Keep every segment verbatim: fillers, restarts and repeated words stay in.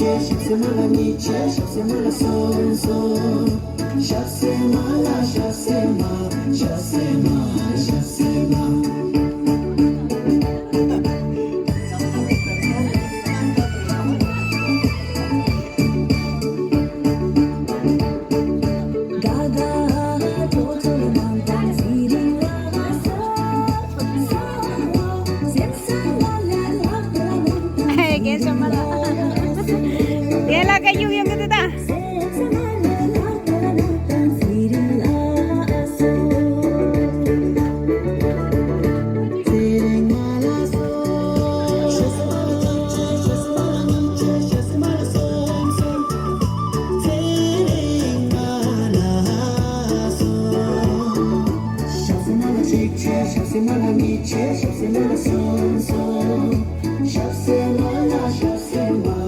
ཞབས་སེ་མ་ལ་གཉིས་ཆེ། ཞབས་སེ་མ་ལ་སོང་སོང་། ཞབས་སེ་མ་ལ། ཞབས་སེ་མ། ཞབས་སེ་མ། ཞབས་སེ་མ། རྒན་ཤོས་མ་ལ། རྒན་ལགས་ཀ་གཡུག་ཡོང་གི་འདུག་ད། ཞབས་སེ་མ་ལ་གཉིས་ཆེ། ཞབས་སེ་མ་ལ་སོང་སོང་། ཞབས་སེ་མ་ལ། ཞབས་སེ་མ།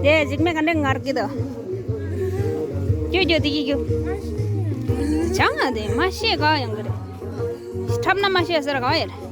དེ་འཇིགས་མེད་ག་འདྲ་ངར་གི་དོ། ཀྱུ་ཀྱུ་དེ་ཀྱུ་ཀྱུ། ཅང་ང་དེ་མ་ཤེས་ག་ཡང་གི་རེད། འཁྲབ་ན་མ་ཤེས་ཟེར་ག་ཡ་རེད།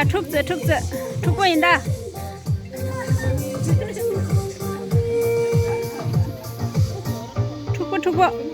འཁྲུག་རྩེ་འཁྲུག་རྩེ། འཁྲུག་པོ་ཡིན་ད། འཁྲུག་པོ་འཁྲུག་པོ།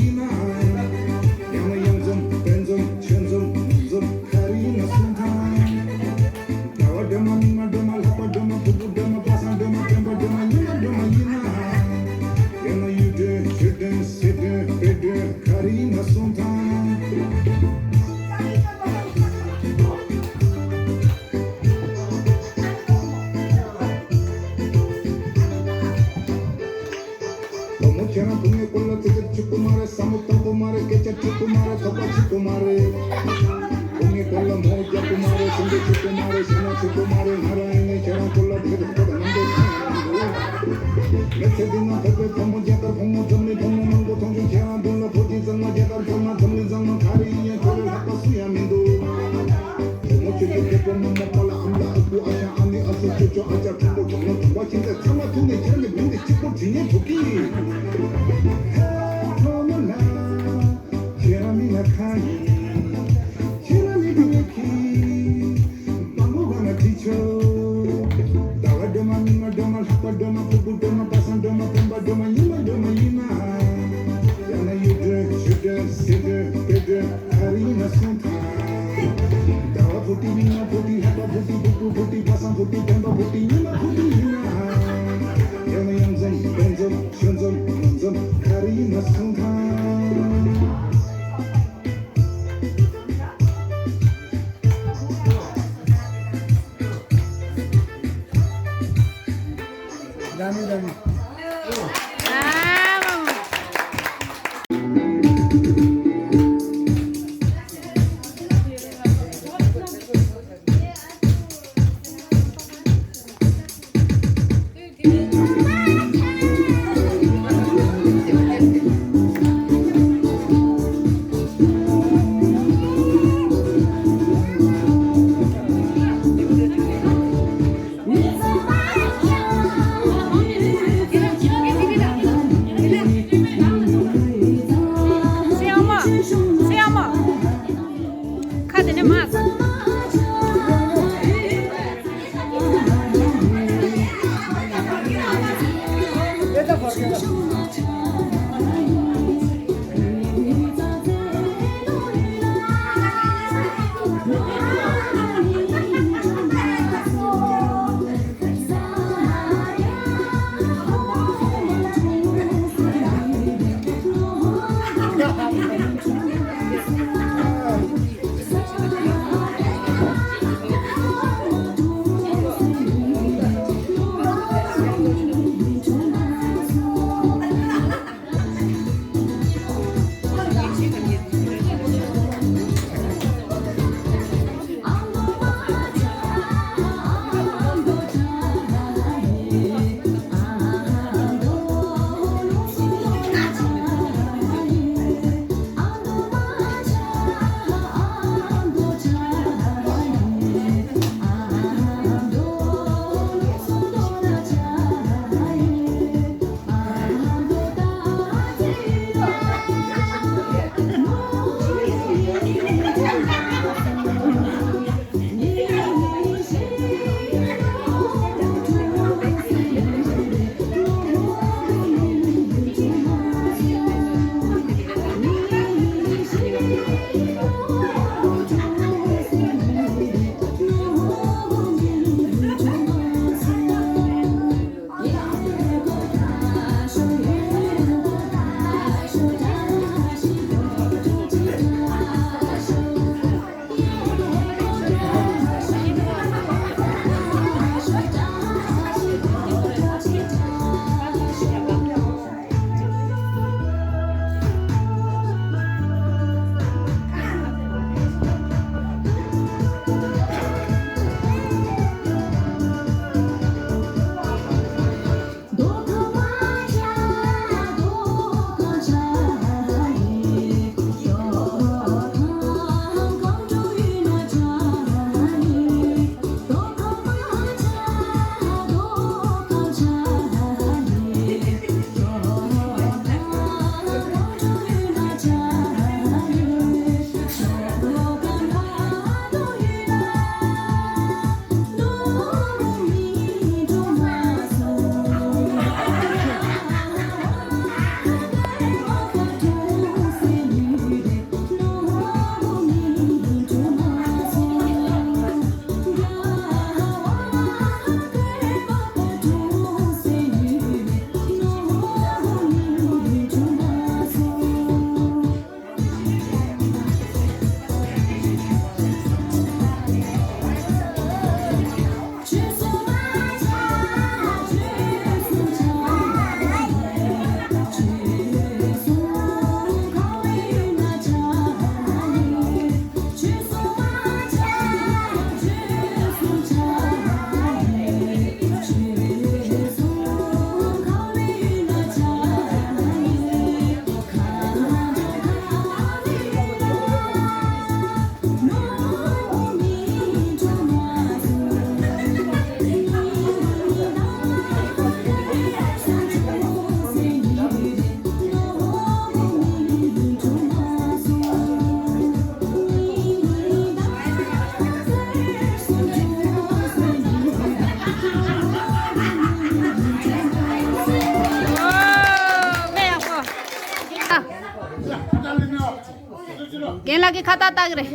ཡིན་ན། ཡང་ན་གཡང་འཛོམས་དཔལ་འཛོམས་ཆོས་འཛོམས་ངོ་འཛོམས་ག་རེ་ཡིན་ན་གསུང་དང་། ཟླ་བ་སྒྲོལ་མ་མིག་དམར་སྒྲོལ་མ་ལྷག་པ་སྒྲོལ་མ་ཕུར་བུ་སྒྲོལ་མ་པ་སངས་སྒྲོལ་མ་སྟོན་པ་སྒྲོལ་མ་ཉི་མ་སྒྲོལ་མ་ཡིན་ན། ཡང་ན་གཡུ་སྒྲོན་ཆོས་སྒྲོན་སེ་སྒྲོན་སྤོས་སྒྲོན་ག་རེ་ཡིན་ན་གསུང་དང་། བུ་མོ་ཁྱེད་རང་བུ་ངའི་སྐོར་ལ་ཙི་ཙི་གཅིག་པུ་མ་རེད། བསམ་བློ་གཏོང་གི་མ་རེད། སྐད་ཆ་དྲིས་གི་མ་རེད། ཐོབ་པ་བྱེད་གི་མ་རེད། བུ་ངའི་སྐོར་ལ་མོ་རྒྱག་གི་མ་རེད། སེམས་ཁྲལ་བྱེད་གི་མ་རེད། ཞེ་ན་བྱེད་གི་མ་རེད། ང་རང་ཡིན་ནའི་ཁྱེད་རང་སྐོར་ལ་དེ་རིགས་ཁོ་དང་མཉམ་དུ་ཁ་ཡང་མི་འདུག་མི་ཚེ་འདི་ན་ཕལ་པའི་ཕོ་མོ་རྒྱ་གར་ཕོ་མོ་འཛམ་གླིང་ཕོ་མོ་མང་པོ་མཐོང་བྱུང་། ཁྱེད་རང་མདུན་ལ་ཕོ་གཅིག་གཙང་མ་རྒྱ་གར་གཙང་མ་འཛམ་གླིང་གཙང་མ་ག་རེ་ཡིན་ཡང་ཁྱོད་ལས་ལྷག་པ་སུ་ཡང་མི་འདུག་བུ་མོ་ཁྱོད་ཀྱི་སྐྱེ་བོ་མོ་མོ་པ་ལ་ཨ་མ་ལ་ཨ་ཁུ་ཨ་ཞང་ཨ་ནེ་ཨ་སོ་ཅོ་ཅོ་ཨ་ཅག་གྲོགས་པོ་གྲོགས་མོ་གྲོགས་པ་ཁྱིམ་མཚེས་ཚང་མ་ཐུག་ནས་ཁྱེད་རང་གི་མིང་དེ་གཅིག་པོར་བྲིས་ཉན་ཐུབ་ཀི། ཧེ་བུ་མོ་ལ་ཁྱེད་རང་མིང་ལ་གང་ཡིན། ཁྱེད་རང་མིང་དེ་ངས་ཁྱི། སྤང་པོ་སྒང་ལ་བྲིས་ཆོག་ཟླ་བ་སྒྲོལ་མ་མིག་དམར་སྒྲོལ་མ་ལྷག་པ་སྒྲོལ་མ་ཕུར་བུ་སྒྲོལ་མ་པ་སངས་སྒྲོལ་མ་སྟོན་པ་སྒྲོལ་མ་ཉི་མ་སྒྲོལ་མ་ཡིན་ན། ཡང་ན་གཡུ་སྒྲོན་ཆུ་སྒྲོན་སེ་སྒྲོན་སྤོས་སྒྲོན་ག་རེ་ཡིན་ན་གསུང་དང་། ཟླ་བ་བུ་ཏི་མིག་དམར་བུ་ཏི་ལྷག་པ་བུ་ཏི་སྦུག་པོ་བུ་ཏི་པ་སངས་བུ་ཏི་སྟོན་པ་བུ་ཏི་ཉི་མ་བུ་ཏི་ཡིན་ན། ཡང་ན་གཡང་འཛོམས་དཔལ་འཛོམས་ཆོས་འཛོམས་ངོ་འཛོམས་ག་རེ་ཡིན་ན་གསུང་དང་། ཁ་གི་ཁ་བཏགས་བཏགས་ཀྱི་རེད།